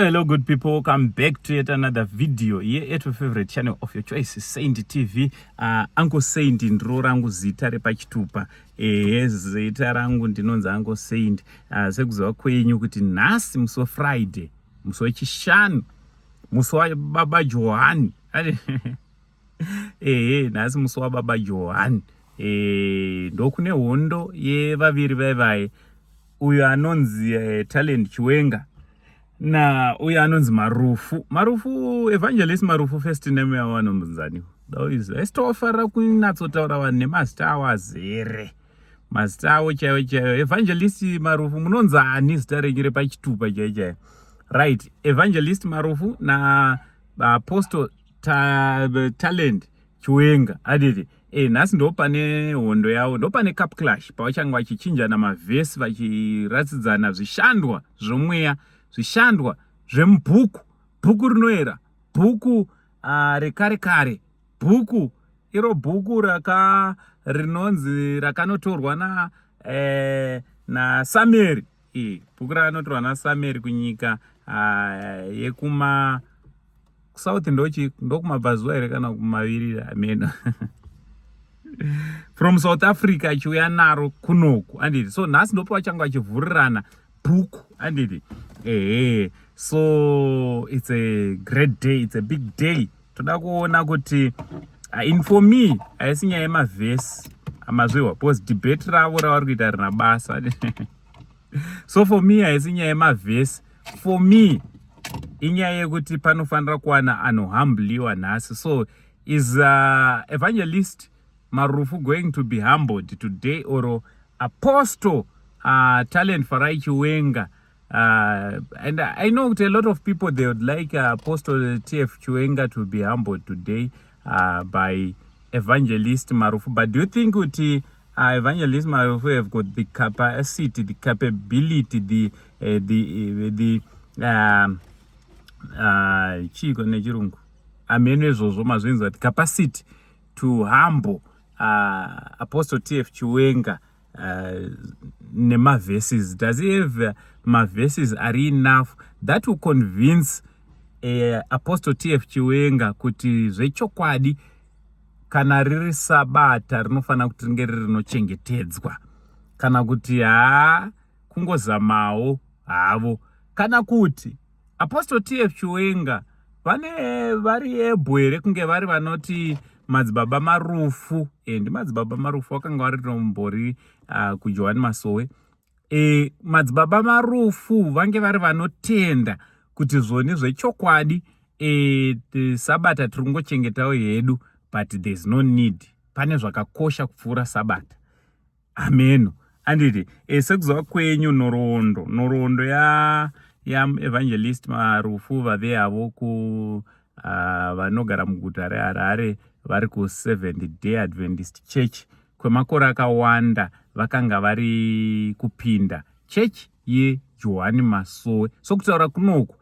Hello, good people. Welcome back to yet another video here at your favorite channel of your choice, Saint TV. Uncle Saint ndiro rangu zita repachitupa. Ehe, zita rangu ndinonzi Uncle Saint. Sekuziva kwenyu kuti nhasi musi weFriday, musi wechishanu, musi wababa Johani. Ehe, nhasi musi wababa Johani. Ndokune hondo yevaviri vaivai, uyo anonzi Talent Chiwenga na uyo anonzi Marufu. Marufu, Evangelist Marufu, first name yavo anombonzani? Dauiziva, isi tofarira kunyatsotaura vanhu nemazita avo azere, mazita avo chaivo chaivo. Evangelist Marufu, munonzani zita renyu repachitupa chaivo chaivo? Right, Evangelist Marufu na Apostle Talent Chiwenga, aditi nhasi ndo pane hondo yavo, ndo pane cup clash, pavachange vachichinjana mavhesi, vachiratidzana zvishandwa zvomweya, zvishandwa zvemubhuku, bhuku rinoera, bhuku rekare kare, bhuku iro, bhuku raka rinonzi rakanotorwa na naSamueri, bhuku rakanotorwa naSamueri kunyika yekuma south, ndochi ndokumabvazuva here kana kumavirira, ameno, from South Africa achiuya naro kunoku, anditi? So nhasi ndopa vachange vachivhurirana bhuku, anditi? Ehe, so it's a great day, it's a big day. Toda kuona kuti in for me haisi nyaya yemavhesi amazviwa, because debate ravo ravari kuita rina basa. So for me haisi nyaya yemavhesi, for me inyaya yekuti panofanira kuwana anohambliwa nhasi. So is Evangelist Marufu going to be humbled today or Apostle Talent Farai Chiwenga? And I know a lot of people, they would like Apostle TF Chiwenga to be humbled today by Evangelist Marufu. But do you think kuti Evangelist Marufu have got the capacity, the capability, the chiiko nechirungu, ameno izvozvo mazvinzwa, the capacity to humble Apostle TF Chiwenga nemaverses? Does he have maverses ari enough that will convince Apostle TF Chiwenga kuti zvechokwadi kana riri sabata rinofanira kuti ringe riri rinochengetedzwa, kana kuti haa, kungozamawo havo, kana kuti Apostle TF Chiwenga vane vari able here kunge vari vanoti Madzibaba Marufu, ndimadzibaba Marufu vakanga vari tombori kuJohani Masowe, Madzibaba Marufu vange vari vanotenda kuti zvoni zvechokwadi sabata tiri kungochengetawo hedu, but there is no need, pane zvakakosha kupfuura sabata, ameno, anditi? Sekuziva kwenyu nhoroondo yaEvangelist Marufu, vave havo ku vanogara muguta reHarare, vari kuSeventh Day Adventist Church kwemakore akawanda, vakanga vari kupinda chechi yeJohani Masowe. So kutaura kunoku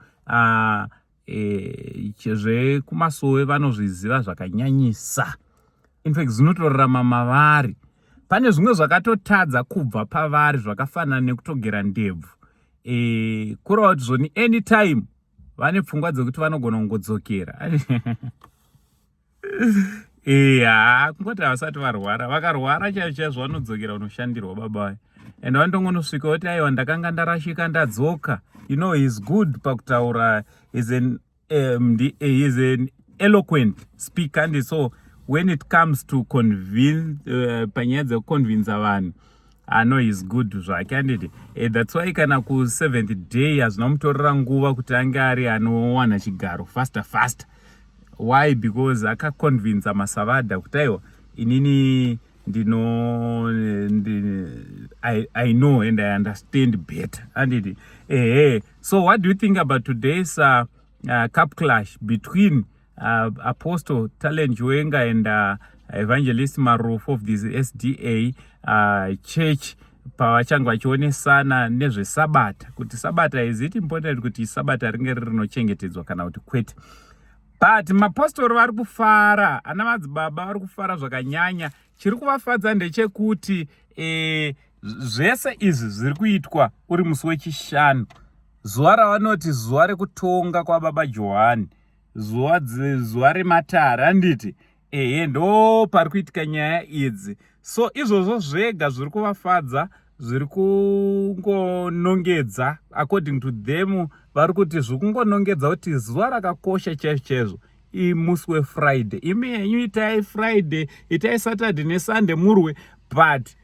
zvekumasowe vanozviziva zvakanyanyisa. In fact, zvinotorarama mavari. Pane zvimwe zvakatotadza kubva pavari, zvakafanana nekutogera ndebvu, kureva kuti zvoni anytime vane pfungwa dzekuti vanogona kungodzokera. Ha, kungoti havasati varwara. Vakarwara chaizvo chaizvo, vanodzokera unoshandirwa baba vayo, and vanotongonosvika kuti, "Aiwa, ndakanga ndarashika, ndadzoka." You know, he's good pakutaura, he's an eloquent speaker, and so when it comes to convince, panyaya dzekuconvinza vanhu, ano is good zvake, anditi? That's why kana kuSeventh Day hazvina mutorera nguva kuti ange ari anowana chigaro faster faster. Why? Because akaconvinza masavadha kuti, "Aiwa, inini ndino I know and I understand better," anditi? Ehe, so what do you think about today's cup clash between Apostle Talent Chiwenga and Evangelist Marufu of this SDA Church, pavachange vachionesana nezvesabata, kuti sabata, is it important kuti sabata ringe riri rinochengetedzwa kana kuti kwete? But mapostori vari kufara, ana madzibaba vari kufara zvakanyanya. Chiri kuvafadza ndechekuti zvese izvi zviri kuitwa uri musi wechishanu. Zuva ravanoti zuva rekutonga kwababa Johani, zuva zuva rematare, handiti? Ehe, ndo pari kuitika nyaya idzi. So izvozvo zvega zviri kuvafadza, zviri kungonongedza, according to them, vari kuti zviri kungonongedza kuti zuva rakakosha chaizvo chaizvo imusi weFriday. Imi henyu itai Friday, itai Saturday neSunday murwe, but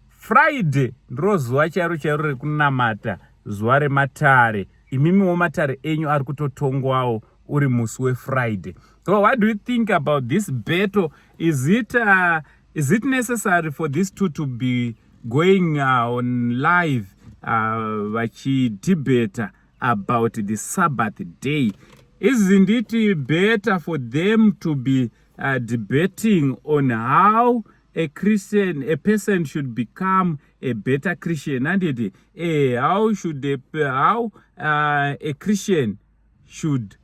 Friday ndiro zuva chairo chairo rekunamata, zuva rematare. Imimiwo matare enyu ari kutotongwawo uri musi weFriday. So what do you think about this battle? Is it necessary for these two to be going on live vachidebata about the Sabbath day? Isn't it better for them to be debating on how a Christian, a person should become a better Christian, handiti? How a Christian should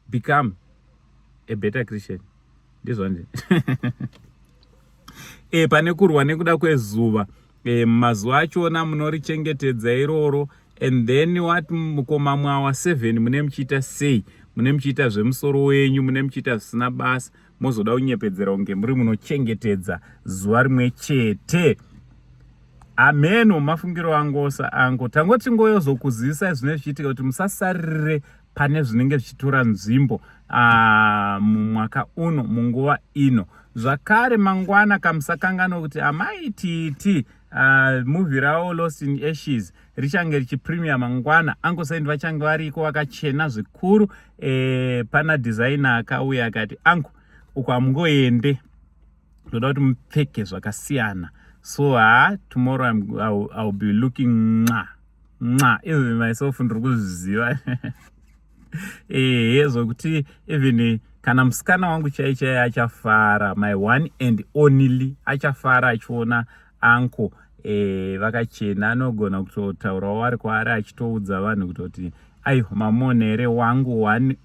become a better Christian, ndizvo ndi pane kurwa nekuda kwezuva. Mazuva achona munorichengetedza iroro, and then what? Mukoma mwawa 7 mune muchiita sei? Mune muchiita zvemusoro wenyu, mune muchiita zvisina basa, mozoda kunyepedzera kunge muri munochengetedza zuva rimwe chete. Ameno mafungiro angosa angu. Tangoti ngoyozokuzivisa zvinenge zvichiitika kuti musasaririre pane zvinenge zvichitora nzvimbo mumwaka uno, munguva ino. Zvakare mangwana kamusakanganwa kuti Amai Titi, movie ravo Lost in Ashes richange richipremier mangwana. Uncle Saint vachange variko vakachena zvikuru. Pana designer akauya akati, "Uncle, uko hamungoende, ndoda kuti mupfeke zvakasiyana." So ha, tomorrow I'll be looking mwa mwa. Even myself ndiri kuzviziva, ehe, zvokuti even kana musikana wangu chai chai achafara, my one and only, achafara achiona uncle vakachena. Anogona kutotaurawo ari kwaari achitoudza vanhu kutoti, "Aiwa, mamona here wangu one,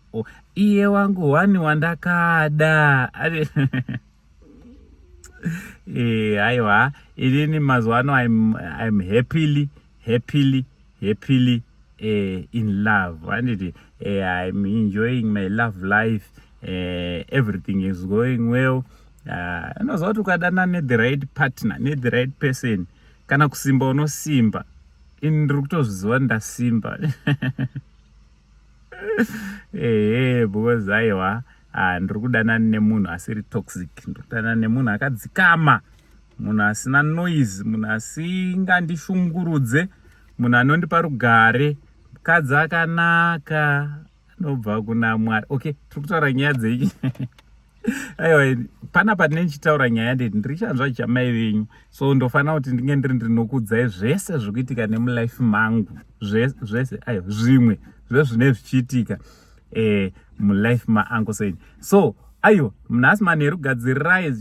iye wangu one wandakada?" Aiwa, inini mazuva ano I'm happily, happily, happily in love, handiti? I'm enjoying my love life. Everything is going well. Unoziva kuti ukadana nethe right partner, nethe right person, kana kusimba unosimba. Ini ndiri kutozviziva ndasimba, ehe, because aiwa, ndiri kudanana nemunhu asiri toxic, ndiri kudanana nemunhu akadzikama, munhu asina noise, munhu asingandishungurudze, munhu anondipa rugare, mukadzi akanaka anobva kuna Mwari. Okay, tiri kutaura nyaya dzei? Aiwa, panapa tinenge ndichitaura nyaya ndeti ndiri chanzva chamai venyu, so ndofanira kuti ndinge ndiri ndinokudzai zvese zviri kuitika nemulife mangu, zvese, aiwa, zvimwe zvezvinenge zvichiitika mulife maUncle Saint. So aiwa, nhasi manheru gadzirirai,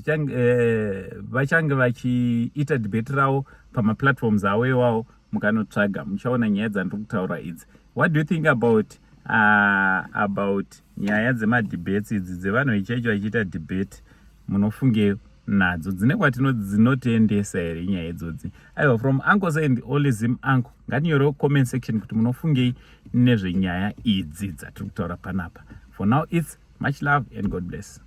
vachange vachiita debate ravo pamaplatforms avo iwawo. Mukanotsvaga muchaona nyaya dzandiri kutaura idzi. What do you think about nyaya dzemadebates idzi dzevanhu vechechi vachiita debate? Munofunge nadzo dzine kwatino dzinotiendesa here nyaya idzodzi? Aiwa, from Uncle Saint, olism uncle, ngatinyorewo comment section kuti munofungei nezvenyaya idzi dzatiri kutaura panapa. For now, it's much love and God bless.